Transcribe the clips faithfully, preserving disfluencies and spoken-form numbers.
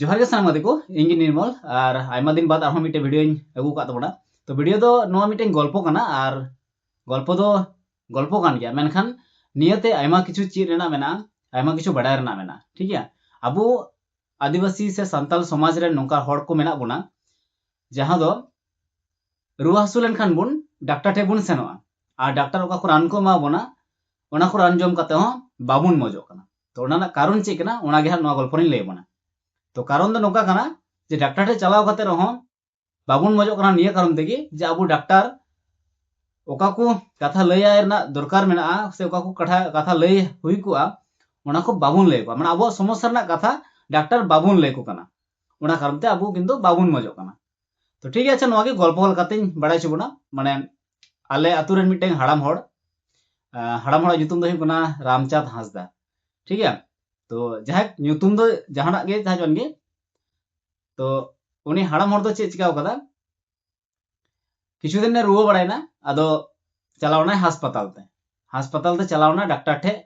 ᱡᱚᱦᱟᱨ ᱜᱮ ᱥᱟᱱᱟᱢ ᱜᱟᱛᱮ ᱠᱚ, ᱤᱧ ᱜᱮ ᱱᱤᱨᱢᱚᱞ᱾ ᱟᱨ ᱟᱭᱢᱟ ᱫᱤᱱ ᱵᱟᱫ ᱟᱨᱦᱚᱸ ᱢᱤᱫᱴᱮᱱ ᱵᱷᱤᱰᱤᱭᱳᱧ ᱟᱹᱜᱩ ᱟᱠᱟᱫ ᱛᱟᱵᱚᱱᱟ᱾ ᱛᱚ ᱵᱷᱤᱰᱤᱭᱳ ᱫᱚ ᱱᱚᱣᱟ ᱢᱤᱫᱴᱮᱱ ᱜᱚᱞᱯᱚ ᱠᱟᱱᱟ, ᱟᱨ ᱜᱚᱞᱯᱚ ᱫᱚ ᱜᱚᱞᱯᱚ ᱠᱟᱱ ᱜᱮᱭᱟ, ᱢᱮᱱᱠᱷᱟᱱ ᱱᱤᱭᱟᱹᱛᱮ ᱟᱭᱢᱟ ᱠᱤᱪᱷᱩ ᱪᱮᱫ ᱨᱮᱱᱟᱜ ᱢᱮᱱᱟᱜᱼᱟ, ᱟᱭᱢᱟ ᱠᱤᱪᱷᱩ ᱵᱟᱰᱟᱭ ᱨᱮᱱᱟᱜ ᱢᱮᱱᱟᱜᱼᱟ᱾ ᱴᱷᱤᱠ ᱜᱮᱭᱟ, ᱟᱵᱚ ᱟᱹᱫᱤᱵᱟᱹᱥᱤ ᱥᱮ ᱥᱟᱱᱛᱟᱞ ᱥᱚᱢᱟᱡᱽ ᱨᱮ ᱱᱚᱝᱠᱟ ᱦᱚᱲ ᱠᱚ ᱢᱮᱱᱟᱜ ᱵᱚᱱᱟ, ᱡᱟᱦᱟᱸ ᱫᱚ ᱨᱩᱣᱟᱹ ᱦᱟᱹᱥᱩ ᱞᱮᱱᱠᱷᱟᱱ ᱵᱚᱱ ᱰᱟᱠᱛᱟᱨ ᱴᱷᱮᱱ ᱵᱚᱱ ᱥᱮᱱᱚᱜᱼᱟ, ᱟᱨ ᱰᱟᱠᱛᱟᱨ ᱚᱠᱟ ᱠᱚ ᱨᱟᱱ ᱠᱚ ᱮᱢᱟ ᱵᱚᱱᱟ, ᱚᱱᱟ ᱠᱚ ᱨᱟᱱ ᱡᱚᱢ ᱠᱟᱛᱮ ᱦᱚᱸ ᱵᱟᱵᱚᱱ ᱢᱚᱡᱚᱜ ᱠᱟᱱᱟ᱾ ᱛᱚ ᱚᱱᱟ ᱨᱮᱱᱟᱜ ᱠᱟᱨᱚᱱ ᱪᱮᱫ ᱠᱟᱱᱟ, ᱚᱱᱟ ᱜᱮ ᱦᱟᱸᱜ ᱱᱚᱣᱟ ᱜᱚᱞᱯᱚ ᱨᱤᱧ ᱞᱟᱹᱭ ᱟᱵᱚᱱᱟ᱾ ᱛᱚ ᱠᱟᱨᱚᱱ ᱫᱚ ᱱᱚᱝᱠᱟ ᱠᱟᱱᱟ ᱡᱮ ᱰᱟᱠᱛᱟᱨ ᱴᱷᱮᱱ ᱪᱟᱞᱟᱣ ᱠᱟᱛᱮ ᱨᱮᱦᱚᱸ ᱵᱟᱵᱚᱱ ᱢᱚᱡᱚᱜ ᱠᱟᱱᱟ ᱱᱤᱭᱟᱹ ᱠᱟᱨᱚᱱ ᱛᱮᱜᱮ ᱡᱮ ᱟᱵᱚ ᱰᱟᱠᱛᱟᱨ ᱚᱠᱟ ᱠᱚ ᱠᱟᱛᱷᱟ ᱞᱟᱹᱭ ᱟᱭ ᱨᱮᱱᱟᱜ ᱫᱚᱨᱠᱟᱨ ᱢᱮᱱᱟᱜᱼᱟ ᱥᱮ ᱚᱠᱟ ᱠᱚ ᱠᱟᱛᱷᱟ, ᱠᱟᱛᱷᱟ ᱞᱟᱹᱭ ᱦᱩᱭ ᱠᱚᱜᱼᱟ, ᱚᱱᱟ ᱠᱚ ᱵᱟᱵᱚᱱ ᱞᱟᱹᱭ ᱟᱠᱚᱣᱟ᱾ ᱢᱟᱱᱮ ᱟᱵᱚᱣᱟᱜ ᱥᱚᱢᱚᱥᱥᱟ ᱨᱮᱱᱟᱜ ᱠᱟᱛᱷᱟ ᱰᱟᱠᱛᱟᱨ ᱵᱟᱵᱚᱱ ᱞᱟᱹᱭ ᱟᱠᱚ ᱠᱟᱱᱟ, ᱚᱱᱟ ᱠᱟᱨᱚᱱ ᱛᱮ ᱟᱵᱚ ᱠᱤᱱᱛᱩ ᱵᱟᱵᱚᱱ ᱢᱚᱡᱚᱜ ᱠᱟᱱᱟ᱾ ᱛᱚ ᱴᱷᱤᱠ ᱜᱮᱭᱟ, ᱟᱪᱪᱷᱟ, ᱱᱚᱣᱟ ᱜᱮ ᱜᱚᱞᱯᱚ ᱞᱮᱠᱟᱛᱮᱧ ᱵᱟᱲᱟᱭ ᱦᱚᱪᱚ ᱵᱚᱱᱟ᱾ ᱢᱟᱱᱮ ᱟᱞᱮ ᱟᱛᱳ ᱨᱮᱱ ᱢᱤᱫᱴᱮᱱ ᱦᱟᱲᱟᱢ ᱦᱚᱲ, ᱟᱸ, ᱦᱟᱲᱟᱢ ᱦᱚᱲᱟᱜ ᱧᱩᱛᱩᱢ ᱫᱚ ᱦᱩᱭᱩᱜ ᱠᱟᱱᱟ ᱨᱟᱢᱪᱟᱸᱫᱽ ᱦᱟᱸᱥᱫᱟ᱾ ᱴᱷᱤᱠ ᱜᱮᱭᱟ, ᱛᱚ ᱡᱟᱦᱟᱸᱭ ᱧᱩᱛᱩᱢ ᱫᱚ ᱡᱟᱦᱟᱱᱟᱜ ᱜᱮ, ᱡᱟᱦᱟᱸ ᱡᱚᱱ ᱜᱮ, ᱛᱚ ᱩᱱᱤ ᱦᱟᱲᱟᱢ ᱦᱚᱲ ᱫᱚ ᱪᱮᱫ ᱪᱤᱠᱟᱹᱣ ᱠᱟᱫᱟ, ᱠᱤᱪᱷᱩ ᱫᱤᱱ ᱮ ᱨᱩᱣᱟᱹ ᱵᱟᱲᱟᱭᱮᱱᱟ, ᱟᱫᱚ ᱪᱟᱞᱟᱣ ᱮᱱᱟᱭ ᱦᱟᱥᱯᱟᱛᱟᱞ ᱛᱮ᱾ ᱦᱟᱥᱯᱟᱛᱟᱞ ᱛᱮ ᱪᱟᱞᱟᱣ ᱮᱱᱟ ᱰᱟᱠᱛᱟᱨ ᱴᱷᱮᱡ,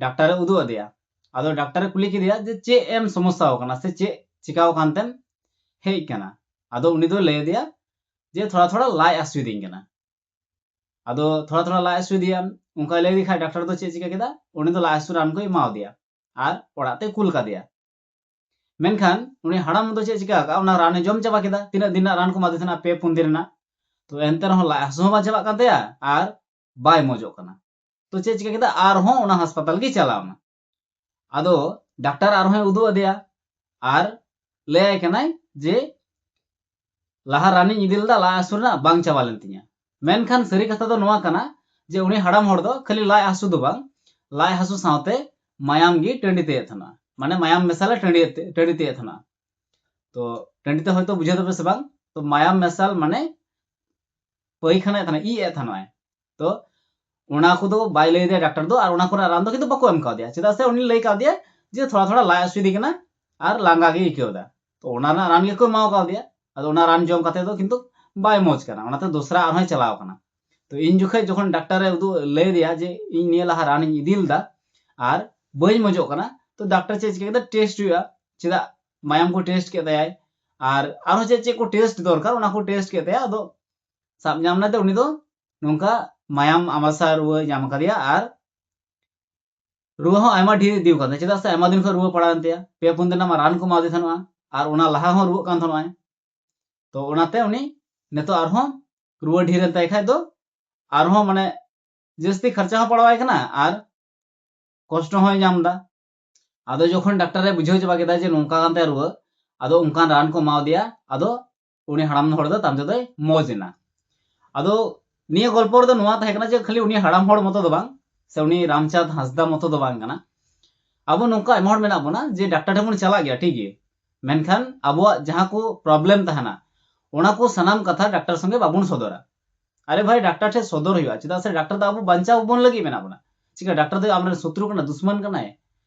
ᱰᱟᱠᱛᱟᱨ ᱮ ᱩᱫᱩᱜ ᱟᱫᱮᱭᱟ᱾ ᱟᱫᱚ ᱰᱟᱠᱛᱟᱨ ᱮ ᱠᱩᱞᱤ ᱠᱮᱫᱮᱭᱟ ᱡᱮ ᱪᱮᱫ ᱮᱢ ᱥᱚᱢᱚᱥᱥᱟ ᱟᱠᱟᱱᱟ ᱥᱮ ᱪᱮᱫ ᱪᱤᱠᱟᱣ ᱟᱠᱟᱱ ᱛᱮᱢ ᱦᱮᱡ ᱟᱠᱟᱱᱟ᱾ ᱟᱫᱚ ᱩᱱᱤ ᱫᱚᱭ ᱞᱟᱹᱭ ᱟᱫᱮᱭᱟ ᱡᱮ ᱛᱷᱚᱲᱟ ᱛᱷᱚᱲᱟ ᱞᱟᱡ ᱦᱟᱹᱥᱩᱭᱮᱫᱤᱧ ᱠᱟᱱᱟ᱾ ᱟᱫᱚ ᱛᱷᱚᱲᱟ ᱛᱷᱚᱲᱟ ᱞᱟᱡ ᱦᱟᱹᱥᱩᱭᱮᱫᱮᱭᱟ, ᱚᱱᱠᱟᱭ ᱞᱟᱹᱭ ᱞᱮᱠᱷᱟᱡ ᱰᱟᱠᱛᱟᱨ ᱫᱚ ᱪᱮᱫ ᱪᱤᱠᱟᱹ ᱠᱮᱫᱟ, ᱩᱱᱤ ᱫᱚ ᱞᱟᱡ ᱦᱟᱹᱥᱩ ᱨᱟᱱ ᱠᱚᱭ ᱮᱢᱟᱣᱟᱫᱮᱭᱟ ᱟᱨ ᱚᱲᱟᱜ ᱛᱮᱭ ᱠᱩᱞ ᱠᱟᱫᱮᱭᱟ᱾ ᱢᱮᱱᱠᱷᱟᱱ ᱩᱱᱤ ᱦᱟᱲᱟᱢ ᱫᱚ ᱪᱮᱫ ᱪᱤᱠᱟᱹ ᱟᱠᱟᱫ, ᱚᱱᱟ ᱨᱟᱱᱮ ᱡᱚᱢ ᱪᱟᱵᱟ ᱠᱮᱫᱟ, ᱛᱤᱱᱟᱹᱜ ᱫᱤᱱ ᱨᱮᱱᱟᱜ ᱨᱟᱱ ᱠᱚ ᱮᱢᱟᱫᱮ ᱛᱟᱦᱮᱱᱟ, ᱯᱮ ᱯᱩᱱ ᱫᱤᱱ ᱨᱮᱱᱟᱜ, ᱛᱚ ᱮᱱᱛᱮ ᱨᱮᱦᱚᱸ ᱞᱟᱡ ᱦᱟᱹᱥᱩ ᱦᱚᱸ ᱵᱟᱝ ᱪᱟᱵᱟᱜ ᱠᱟᱱ ᱛᱟᱭᱟ ᱟᱨ ᱵᱟᱭ ᱢᱚᱡᱚᱜ ᱠᱟᱱᱟ᱾ ᱛᱚ ᱪᱮᱫ ᱪᱤᱠᱟᱹ ᱠᱮᱫᱟ, ᱟᱨᱦᱚᱸ ᱚᱱᱟ ᱦᱟᱥᱯᱟᱛᱟᱞ ᱜᱮ ᱪᱟᱞᱟᱣ ᱮᱱᱟ᱾ ᱟᱫᱚ ᱰᱟᱠᱛᱟᱨ ᱟᱨᱦᱚᱸᱭ ᱩᱫᱩᱜ ᱟᱫᱮᱭᱟ ᱟᱨ ᱞᱟᱹᱭ ᱟᱭ ᱠᱟᱱᱟᱭ ᱡᱮ ᱞᱟᱦᱟ ᱨᱟᱱᱤᱧ ᱤᱫᱤ ᱞᱮᱫᱟ, ᱞᱟᱡ ᱦᱟᱹᱥᱩ ᱨᱮᱱᱟᱜ ᱵᱟᱝ ᱪᱟᱵᱟ ᱞᱮᱱ ᱛᱤᱧᱟ᱾ ᱢᱮᱱᱠᱷᱟᱱ ᱥᱟᱹᱨᱤ ᱠᱟᱛᱷᱟ ᱫᱚ ᱱᱚᱣᱟ ᱠᱟᱱᱟ ᱡᱮ ᱩᱱᱤ ᱦᱟᱲᱟᱢ ᱦᱚᱲ ᱫᱚ ᱠᱷᱟᱹᱞᱤ ᱞᱟᱡ ᱦᱟᱹᱥᱩ ᱫᱚ ᱵᱟᱝ, ᱞᱟᱡ ᱦᱟᱹᱥᱩ ᱥᱟᱶᱛᱮ ᱢᱟᱭᱟᱢ ᱜᱮ ᱴᱟᱺᱰᱤ ᱛᱮᱭᱮᱫ ᱛᱟᱦᱮᱱᱟ, ᱢᱟᱱᱮ ᱢᱟᱭᱟᱢ ᱢᱮᱥᱟᱞᱮ ᱴᱟᱺᱰᱤ, ᱴᱟᱺᱰᱤ ᱛᱮᱭᱮᱫ ᱛᱟᱦᱮᱱᱟ᱾ ᱛᱚ ᱴᱟᱺᱰᱤ ᱛᱮ ᱦᱚᱭᱛᱳ ᱵᱩᱡᱷᱟᱹᱣ ᱫᱟᱯᱮ ᱥᱮ ᱵᱟᱝ, ᱛᱚ ᱢᱟᱭᱟᱢ ᱢᱮᱥᱟᱞ ᱢᱟᱱᱮ ᱯᱟᱹᱭᱠᱷᱟᱱᱟᱭ ᱛᱟᱦᱮᱱᱟ, ᱤ ᱮᱫ ᱛᱟᱦᱮᱱᱟᱭ᱾ ᱛᱚ ᱚᱱᱟ ᱠᱚᱫᱚ ᱵᱟᱭ ᱞᱟᱹᱭ ᱫᱟᱲᱮᱭᱟᱜᱼᱟ ᱰᱟᱠᱛᱟᱨ ᱫᱚ, ᱟᱨ ᱚᱱᱟ ᱠᱚᱨᱮᱱᱟᱜ ᱨᱟᱱ ᱫᱚ ᱠᱤᱱᱛᱩ ᱵᱟᱠᱚ ᱮᱢ ᱠᱟᱣᱫᱮᱭᱟ, ᱪᱮᱫᱟᱜ ᱥᱮ ᱩᱱᱤ ᱞᱟᱹᱭ ᱠᱟᱣᱫᱮᱭᱟ ᱡᱮ ᱛᱷᱚᱲᱟ ᱛᱷᱚᱲᱟ ᱞᱟᱡ ᱦᱟᱹᱥᱩᱭᱮᱫᱮ ᱠᱟᱱᱟ ᱟᱨ ᱞᱟᱸᱜᱟ ᱜᱮ ᱟᱹᱭᱠᱟᱹᱣ ᱮᱫᱟ᱾ ᱛᱚ ᱚᱱᱟ ᱨᱮᱱᱟᱜ ᱨᱟᱱ ᱜᱮᱠᱚ ᱮᱢᱟᱣ ᱠᱟᱣᱫᱮᱭᱟ᱾ ᱟᱫᱚ ᱚᱱᱟ ᱨᱟᱱ ᱡᱚᱢ ᱠᱟᱛᱮ ᱫᱚ ᱠᱤᱱᱛᱩ ᱵᱟᱭ ᱢᱚᱡᱽ ᱠᱟᱱᱟ, ᱚᱱᱟᱛᱮ ᱫᱚᱥᱨᱟ ᱟᱨᱦᱚᱸᱭ ᱪᱟᱞᱟᱣ ᱠᱟᱱᱟ᱾ ᱛᱚ ᱤᱧ ᱡᱚᱠᱷᱚᱱ ᱰᱟᱠᱛᱟᱨ ᱮ ᱩᱫᱩᱜ ᱞᱟᱹᱭ ᱟᱫᱮᱭᱟ ᱡᱮ ᱤᱧ ᱱᱤᱭᱟᱹ ᱞᱟᱦᱟ ᱨᱟᱱᱤᱧ ᱤᱫᱤ ᱞᱮᱫᱟ ᱟᱨ ᱵᱟᱹᱧ ᱢᱚᱡᱚᱜ ᱠᱟᱱᱟ, ᱛᱚ ᱰᱟᱠᱛᱟᱨ ᱪᱮᱫ ᱪᱤᱠᱟᱹ ᱠᱮᱫᱟ, ᱴᱮᱥᱴ ᱦᱩᱭᱩᱜᱼᱟ, ᱪᱮᱫᱟᱜ ᱢᱟᱭᱟᱢ ᱠᱚ ᱴᱮᱥᱴ ᱠᱮᱫ ᱛᱟᱭᱟᱭ, ᱟᱨ ᱟᱨᱦᱚᱸ ᱪᱮᱫ ᱪᱮᱫ ᱠᱚ ᱴᱮᱥᱴ ᱫᱚᱨᱠᱟᱨ ᱚᱱᱟ ᱠᱚ ᱴᱮᱥᱴ ᱠᱮᱫ ᱛᱟᱭᱟ᱾ ᱟᱫᱚ ᱥᱟᱵ ᱧᱟᱢ ᱱᱟᱭ ᱛᱮ ᱩᱱᱤ ᱫᱚ ᱱᱚᱝᱠᱟ ᱢᱟᱭᱟᱢ ᱟᱢᱟᱥᱟ ᱨᱩᱣᱟᱹ ᱧᱟᱢ ᱟᱠᱟᱫᱮᱭᱟ, ᱟᱨ ᱨᱩᱣᱟᱹ ᱦᱚᱸ ᱟᱭᱢᱟ ᱰᱷᱮᱨ ᱤᱫᱤ ᱟᱠᱟᱱ ᱛᱟᱭᱟ, ᱪᱮᱫᱟᱜ ᱥᱮ ᱟᱭᱢᱟ ᱫᱤᱱ ᱠᱷᱚᱱ ᱨᱩᱣᱟᱹ ᱯᱟᱲᱟᱣᱮᱱ ᱛᱟᱭᱟ, ᱯᱮ ᱯᱩᱱ ᱫᱤᱱ ᱨᱮᱱᱟᱜ ᱢᱟ ᱨᱟᱱ ᱠᱚ ᱮᱢᱟᱫᱮ ᱛᱟᱦᱮᱱᱚᱜᱼᱟ, ᱟᱨ ᱚᱱᱟ ᱞᱟᱦᱟ ᱦᱚᱸ ᱨᱩᱣᱟᱹᱜ ᱠᱟᱱ ᱛᱟᱦᱮᱱᱚᱜᱼᱟᱭ᱾ ᱛᱚ ᱚᱱᱟᱛᱮ ᱩᱱᱤ ᱱᱤᱛᱚᱜ ᱟᱨᱦᱚᱸ ᱨᱩᱣᱟᱹ ᱰᱷᱮᱨ ᱮᱱ ᱛᱟᱭ ᱠᱷᱟᱡ ᱫᱚ ᱟᱨᱦᱚᱸ ᱢᱟᱱᱮ ᱡᱟᱹᱥᱛᱤ ᱠᱷᱚᱨᱪᱟ ᱦᱚᱸ ᱯᱟᱲᱟᱣᱟᱭ ᱠᱟᱱᱟ ᱟᱨ ᱠᱚᱥᱴᱚ ᱦᱚᱸᱭ ᱧᱟᱢ ᱮᱫᱟ᱾ ᱟᱫᱚ ᱡᱚᱠᱷᱚᱱ ᱰᱟᱠᱛᱟᱨ ᱮ ᱵᱩᱡᱷᱟᱹᱣ ᱪᱟᱵᱟ ᱠᱮᱫᱟ ᱡᱮ ᱱᱚᱝᱠᱟ ᱠᱟᱱ ᱛᱟᱭᱟ ᱨᱩᱣᱟᱹ, ᱟᱫᱚ ᱚᱱᱠᱟᱱ ᱨᱟᱱ ᱠᱚ ᱮᱢᱟᱣᱟᱫᱮᱭᱟ᱾ ᱟᱫᱚ ᱩᱱᱤ ᱦᱟᱲᱟᱢ ᱦᱚᱲ ᱫᱚ ᱛᱟᱭᱚᱢ ᱛᱮᱫᱚᱭ ᱢᱚᱡᱽ ᱮᱱᱟ᱾ ᱟᱫᱚ ᱱᱤᱭᱟᱹ ᱜᱚᱞᱯᱚ ᱨᱮᱫᱚ ᱱᱚᱣᱟ ᱛᱟᱦᱮᱸ ᱠᱟᱱᱟ ᱡᱮ ᱠᱷᱟᱹᱞᱤ ᱩᱱᱤ ᱦᱟᱲᱟᱢ ᱦᱚᱲ ᱢᱚᱛᱚ ᱫᱚ ᱵᱟᱝ, ᱥᱮ ᱩᱱᱤ ᱨᱟᱢᱪᱟᱸᱫᱽ ᱦᱟᱸᱥᱫᱟ ᱢᱚᱛᱚ ᱫᱚ ᱵᱟᱝ ᱠᱟᱱᱟ᱾ ᱟᱵᱚ ᱱᱚᱝᱠᱟ ᱟᱭᱢᱟ ᱦᱚᱲ ᱢᱮᱱᱟᱜ ᱵᱚᱱᱟ ᱡᱮ ᱰᱟᱠᱛᱟᱨ ᱴᱷᱮᱱ ᱵᱚᱱ ᱪᱟᱞᱟᱜ ᱜᱮᱭᱟ, ᱴᱷᱤᱠ ᱜᱮ, ᱢᱮᱱᱠᱷᱟᱱ ᱟᱵᱚᱣᱟᱜ ᱡᱟᱦᱟᱸ ᱠᱚ ᱯᱨᱚᱵᱞᱮᱢ ᱛᱟᱦᱮᱱᱟ, ᱚᱱᱟ ᱠᱚ ᱥᱟᱱᱟᱢ ᱠᱟᱛᱷᱟ ᱰᱟᱠᱛᱟᱨ ᱥᱚᱸᱜᱮ ᱵᱟᱵᱚᱱ ᱥᱚᱫᱚᱨᱟ᱾ ᱟᱨᱮ ᱵᱷᱟᱭ, ᱰᱟᱠᱛᱟᱨ ᱴᱷᱮᱱ ᱥᱚᱫᱚᱨ ᱦᱩᱭᱩᱜᱼᱟ, ᱪᱮᱫᱟᱜ ᱥᱮ ᱰᱟᱠᱛᱟᱨ ᱫᱚ ᱟᱵᱚ ᱵᱟᱧᱪᱟᱣ ᱵᱚᱱ ᱞᱟᱹᱜᱤᱫ ᱢᱮᱱᱟᱜ ᱵᱚᱱᱟ᱾ ᱪᱤᱠᱟ ᱰᱟᱠᱛᱟᱨ ᱫᱚ ᱟᱢᱨᱮᱱ ᱥᱚᱛᱨᱩ ᱠᱟᱱᱟ, ᱫᱩᱥᱢᱟᱱ ᱠᱟᱱᱟᱭ?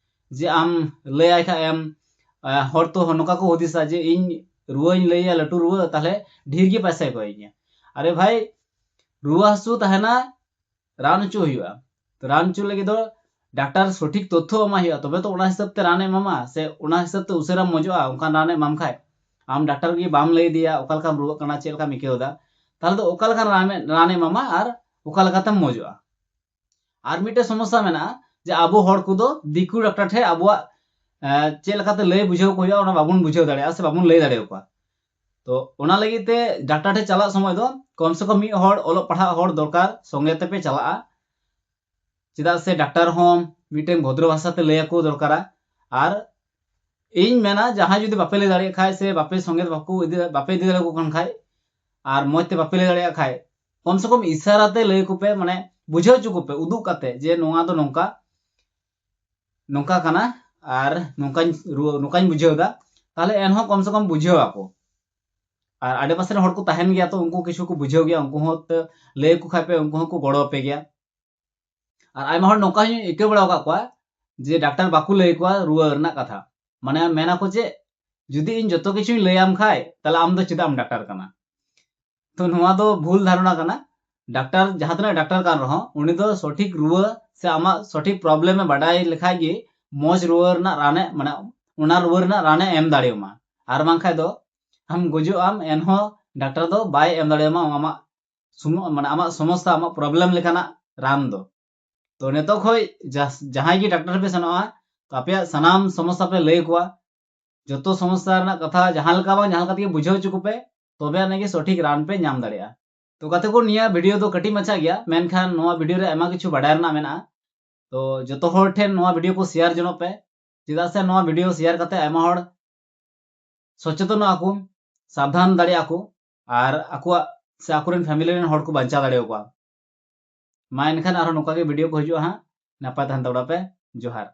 ᱡᱮ ᱟᱢ ᱞᱟᱹᱭᱟᱭ ᱠᱷᱟᱡ ᱮᱢ, ᱟ, ᱦᱚᱲ ᱛᱚ ᱱᱚᱝᱠᱟ ᱠᱚ ᱦᱩᱫᱤᱥᱟ ᱡᱮ ᱤᱧ ᱨᱩᱣᱟᱹᱧ ᱞᱟᱹᱭᱟ, ᱞᱟᱹᱴᱩ ᱨᱩᱣᱟᱹ, ᱛᱟᱦᱞᱮ ᱰᱷᱮᱨ ᱜᱮ ᱯᱚᱭᱥᱟᱭ ᱠᱚᱭ ᱤᱧᱟ᱾ ᱟᱨᱮ ᱵᱷᱟᱭ, ᱨᱩᱣᱟᱹ ᱦᱟᱹᱥᱩ ᱛᱟᱦᱮᱱᱟ, ᱨᱟᱱ ᱦᱚᱪᱚ ᱦᱩᱭᱩᱜᱼᱟ᱾ ᱛᱚ ᱨᱟᱱ ᱦᱚᱪᱚ ᱞᱟᱹᱜᱤᱫ ᱫᱚ ᱰᱟᱠᱛᱟᱨ ᱥᱚᱴᱷᱤᱠ ᱛᱚᱛᱛᱷᱚ ᱮᱢᱟᱭ ᱦᱩᱭᱩᱜᱼᱟ, ᱛᱚᱵᱮ ᱛᱚ ᱚᱱᱟ ᱦᱤᱥᱟᱹᱵ ᱛᱮ ᱨᱟᱱᱮ ᱮᱢᱟᱢᱟ, ᱥᱮ ᱚᱱᱟ ᱦᱤᱥᱟᱹᱵ ᱛᱮ ᱩᱥᱟᱹᱨᱟᱢ ᱢᱚᱡᱚᱜᱼᱟ᱾ ᱚᱱᱠᱟᱱ ᱨᱟᱱᱮ ᱮᱢᱟᱢ ᱠᱷᱟᱡ, ᱟᱢ ᱰᱟᱠᱛᱟᱨ ᱜᱮ ᱵᱟᱢ ᱞᱟᱹᱭ ᱟᱫᱮᱭᱟ ᱚᱠᱟ ᱞᱮᱠᱟᱢ ᱨᱩᱣᱟᱹᱜ ᱠᱟᱱᱟ, ᱪᱮᱫ ᱞᱮᱠᱟᱢ ᱟᱹᱭᱠᱟᱹᱣ ᱮᱫᱟ, ᱛᱟᱦᱞᱮ ᱫᱚ ᱚᱠᱟ ᱞᱮᱠᱟᱱ ᱨᱟᱱᱮ, ᱨᱟᱱᱮ ᱮᱢᱟᱢᱟ ᱟᱨ ᱚᱠᱟ ᱞᱮᱠᱟᱛᱮᱢ ᱢᱚᱡᱚᱜᱼᱟ? ᱟᱨ ᱢᱤᱫᱴᱮᱡ ᱥᱚᱢᱚᱥᱥᱟ ᱢᱮᱱᱟᱜᱼᱟ ᱡᱮ ᱟᱵᱚ ᱦᱚᱲ ᱠᱚᱫᱚ ᱫᱤᱠᱩ ᱰᱟᱠᱛᱟᱨ ᱴᱷᱮᱡ ᱟᱵᱚᱣᱟᱜ, ᱮ, ᱪᱮᱫ ᱞᱮᱠᱟᱛᱮ ᱞᱟᱹᱭ ᱵᱩᱡᱷᱟᱹᱣ ᱠᱚ ᱦᱩᱭᱩᱜᱼᱟ, ᱚᱱᱟ ᱵᱟᱵᱚᱱ ᱵᱩᱡᱷᱟᱹᱣ ᱫᱟᱲᱮᱭᱟᱜᱼᱟ ᱥᱮ ᱵᱟᱵᱚᱱ ᱞᱟᱹᱭ ᱫᱟᱲᱮᱭᱟᱠᱚᱣᱟ᱾ ᱛᱚ ᱚᱱᱟ ᱞᱟᱹᱜᱤᱫ ᱛᱮ ᱰᱟᱠᱛᱟᱨ ᱴᱷᱮᱡ ᱪᱟᱞᱟᱜ ᱥᱚᱢᱚᱭ ᱫᱚ ᱠᱚᱢ ᱥᱮ ᱠᱚᱢ ᱢᱤᱫ ᱦᱚᱲ ᱚᱞᱚᱜ ᱯᱟᱲᱦᱟᱜ ᱦᱚᱲ ᱫᱚᱨᱠᱟᱨ, ᱥᱚᱸᱜᱮ ᱛᱮᱯᱮ ᱪᱟᱞᱟᱜᱼᱟ᱾ ᱪᱮᱫᱟᱜ ᱥᱮ ᱰᱟᱠᱛᱟᱨ ᱦᱚᱸ ᱢᱤᱫᱴᱮᱱ ᱵᱷᱚᱫᱨᱚ ᱵᱷᱟᱥᱟ ᱛᱮ ᱞᱟᱹᱭ ᱟᱠᱚ ᱫᱚᱨᱠᱟᱨᱟ᱾ ᱟᱨ ᱤᱧ ᱢᱮᱱᱟ, ᱡᱟᱦᱟᱸᱭ ᱡᱩᱫᱤ ᱵᱟᱯᱮ ᱞᱟᱹᱭ ᱫᱟᱲᱮᱭᱟᱜ ᱠᱷᱟᱡ ᱥᱮ ᱵᱟᱯᱮ ᱥᱚᱸᱜᱮ ᱵᱟᱠᱚ ᱤᱫᱤ, ᱵᱟᱯᱮ ᱤᱫᱤ ᱫᱟᱲᱮᱭᱟᱠᱚ ᱠᱟᱱ ᱠᱷᱟᱡ, ᱟᱨ ᱢᱚᱡᱽ ᱛᱮ ᱵᱟᱯᱮ ᱞᱟᱹᱭ ᱫᱟᱲᱮᱭᱟᱜ ᱠᱷᱟᱡ, ᱠᱚᱢ ᱥᱮ ᱠᱚᱢ ᱤᱥᱟᱨᱟ ᱛᱮ ᱞᱟᱹᱭ ᱟᱠᱚ ᱯᱮ, ᱢᱟᱱᱮ ᱵᱩᱡᱷᱟᱹᱣ ᱦᱚᱪᱚ ᱠᱚᱯᱮ, ᱩᱫᱩᱜ ᱠᱟᱛᱮ ᱡᱮ ᱱᱚᱣᱟ ᱫᱚ ᱱᱚᱝᱠᱟ, ᱱᱚᱝᱠᱟ ᱠᱟᱱᱟ ᱟᱨ ᱱᱚᱝᱠᱟᱧ ᱨᱩᱣᱟᱹ, ᱱᱚᱝᱠᱟᱧ ᱵᱩᱡᱷᱟᱹᱣ ᱮᱫᱟ᱾ ᱛᱟᱦᱞᱮ ᱮᱱᱦᱚᱸ ᱠᱚᱢ ᱥᱮ ᱠᱚᱢ ᱵᱩᱡᱷᱟᱹᱣ ᱟᱠᱚ᱾ ᱟᱨ ᱟᱰᱮᱯᱟᱥᱮ ᱨᱮᱱ ᱦᱚᱲ ᱠᱚ ᱛᱟᱦᱮᱱ ᱜᱮᱭᱟ, ᱛᱚ ᱩᱱᱠᱩ ᱠᱤᱪᱷᱩ ᱠᱚ ᱵᱩᱡᱷᱟᱹᱣ ᱜᱮᱭᱟ, ᱩᱱᱠᱩ ᱦᱚᱸ ᱛᱚ ᱞᱟᱹᱭ ᱟᱠᱚ ᱠᱷᱟᱡ ᱯᱮ, ᱩᱱᱠᱩ ᱦᱚᱸᱠᱚ ᱜᱚᱲᱚ ᱟᱯᱮ ᱜᱮᱭᱟ᱾ ᱟᱨ ᱟᱭᱢᱟ ᱦᱚᱲ ᱱᱚᱝᱠᱟ ᱦᱚᱸᱧ ᱟᱹᱭᱠᱟᱹᱣ ᱵᱟᱲᱟ ᱟᱠᱟᱫ ᱠᱚᱣᱟ ᱡᱮ ᱰᱟᱠᱛᱟᱨ ᱵᱟᱠᱚ ᱞᱟᱹᱭ ᱟᱠᱚᱣᱟ ᱨᱩᱣᱟᱹ ᱨᱮᱱᱟᱜ ᱠᱟᱛᱷᱟ, ᱢᱟᱱᱮ ᱢᱮᱱᱟ ᱠᱚ ᱪᱮᱫ, "ᱡᱩᱫᱤ ᱤᱧ ᱡᱚᱛᱚ ᱠᱤᱪᱷᱩᱧ ᱞᱟᱹᱭᱟᱢ ᱠᱷᱟᱡ, ᱛᱟᱦᱞᱮ ᱟᱢ ᱫᱚ ᱪᱮᱫᱟᱜ ᱮᱢ ᱰᱟᱠᱛᱟᱨ ᱠᱟᱱᱟ?" ᱛᱚ ᱱᱚᱣᱟ ᱫᱚ ᱵᱷᱩᱞ ᱫᱷᱟᱨᱚᱱᱟ ᱠᱟᱱᱟ᱾ ᱰᱟᱠᱛᱟᱨ, ᱡᱟᱦᱟᱸ ᱛᱤᱱᱟᱹᱜ ᱰᱟᱠᱛᱟᱨ ᱠᱟᱱ ᱨᱮᱦᱚᱸ, ᱩᱱᱤ ᱫᱚ ᱥᱚᱴᱷᱤᱠ ᱨᱩᱣᱟᱹ ᱥᱮ ᱟᱢᱟᱜ ᱥᱚᱴᱷᱤᱠ ᱯᱨᱚᱵᱞᱮᱢ ᱮ ᱵᱟᱰᱟᱭ ᱞᱮᱠᱷᱟᱡ ᱜᱮ ᱢᱚᱡᱽ ᱨᱩᱣᱟᱹ ᱨᱮᱱᱟᱜ ᱨᱟᱱᱮ, ᱢᱟᱱᱮ ᱚᱱᱟ ᱨᱩᱣᱟᱹ ᱨᱮᱱᱟᱜ ᱨᱟᱱᱮ ᱮᱢ ᱫᱟᱲᱮᱭᱟᱢᱟ᱾ ᱟᱨ ᱵᱟᱝᱠᱷᱟᱡ ᱫᱚ ᱟᱢ ᱜᱩᱡᱩᱜ ᱟᱢ, ᱮᱱᱦᱚᱸ ᱰᱟᱠᱛᱟᱨ ᱫᱚ ᱵᱟᱭ ᱮᱢ ᱫᱟᱲᱮᱭᱟᱢᱟ ᱟᱢᱟᱜ ᱥᱩᱢᱩ-, ᱢᱟᱱᱮ ᱟᱢᱟᱜ ᱥᱚᱢᱚᱥᱥᱟ, ᱟᱢᱟᱜ problem ᱞᱮᱠᱟᱱᱟᱜ ᱨᱟᱱ ᱫᱚ᱾ ᱛᱚ ᱱᱤᱛᱚᱜ ᱠᱷᱚᱡ ᱡᱟᱦᱟᱸᱭ ᱜᱮ ᱰᱟᱠᱛᱟᱨ ᱯᱮ ᱥᱮᱱᱚᱜᱼᱟ, ᱛᱚ ᱟᱯᱮᱭᱟᱜ ᱥᱟᱱᱟᱢ ᱥᱚᱢᱚᱥᱥᱟ ᱯᱮ ᱞᱟᱹᱭ ᱟᱠᱚᱣᱟ, ᱡᱚᱛᱚ ᱥᱚᱢᱚᱥᱥᱟ ᱨᱮᱱᱟᱜ ᱠᱟᱛᱷᱟ ᱡᱟᱦᱟᱸ ᱞᱮᱠᱟ ᱵᱟᱝ ᱡᱟᱦᱟᱸ ᱞᱮᱠᱟ ᱛᱮᱜᱮ ᱵᱩᱡᱷᱟᱹᱣ ᱦᱚᱪᱚ ᱠᱚᱯᱮ, ᱛᱚᱵᱮ ᱟᱹᱱᱤᱡ ᱜᱮ ᱥᱚᱴᱷᱤᱠ ᱨᱟᱱ ᱯᱮ ᱧᱟᱢ ᱫᱟᱲᱮᱭᱟᱜᱼᱟ᱾ ᱛᱚ ᱜᱟᱛᱮ ᱠᱚ, ᱱᱤᱭᱟᱹ video ᱫᱚ ᱠᱟᱹᱴᱤᱡ ᱢᱟᱪᱷᱟ ᱜᱮᱭᱟ, ᱢᱮᱱᱠᱷᱟᱱ ᱱᱚᱣᱟ video ᱨᱮ ᱟᱭᱢᱟ ᱠᱤᱪᱷᱩ ᱵᱟᱰᱟᱭ ᱨᱮᱱᱟᱜ ᱢᱮᱱᱟᱜᱼᱟ᱾ ᱛᱚ ᱡᱚᱛᱚ ᱦᱚᱲ ᱴᱷᱮᱱ ᱱᱚᱣᱟ video ᱠᱚ share ᱡᱚᱱᱚᱜ ᱯᱮ, ᱪᱮᱫᱟᱜ ᱥᱮ ᱱᱚᱣᱟ video share ᱠᱟᱛᱮ ᱟᱭᱢᱟ ᱦᱚᱲ ᱥᱚᱪᱮᱛᱚᱱᱚᱜ ᱟᱠᱚ, ᱥᱟᱵᱫᱷᱟᱱ ᱫᱟᱲᱮᱭᱟᱜᱼᱟ ᱠᱚ, ᱟᱨ ᱟᱠᱚᱣᱟᱜ ᱥᱮ ᱟᱠᱚᱨᱮᱱ family ᱨᱮᱱ ᱦᱚᱲ ᱠᱚ ᱵᱟᱧᱪᱟᱣ ᱫᱟᱲᱮᱭᱟᱠᱚᱣᱟ᱾ ᱢᱟ ᱮᱱᱠᱷᱟᱱ ᱟᱨᱦᱚᱸ ᱱᱚᱝᱠᱟ ᱜᱮ video ᱠᱚ ᱦᱤᱡᱩᱜᱼᱟ ᱦᱟᱸᱜ᱾ ᱱᱟᱯᱟᱭ ᱛᱟᱦᱮᱱ ᱛᱟᱵᱚᱱᱟ ᱯᱮ᱾ ᱡᱚᱦᱟᱨ᱾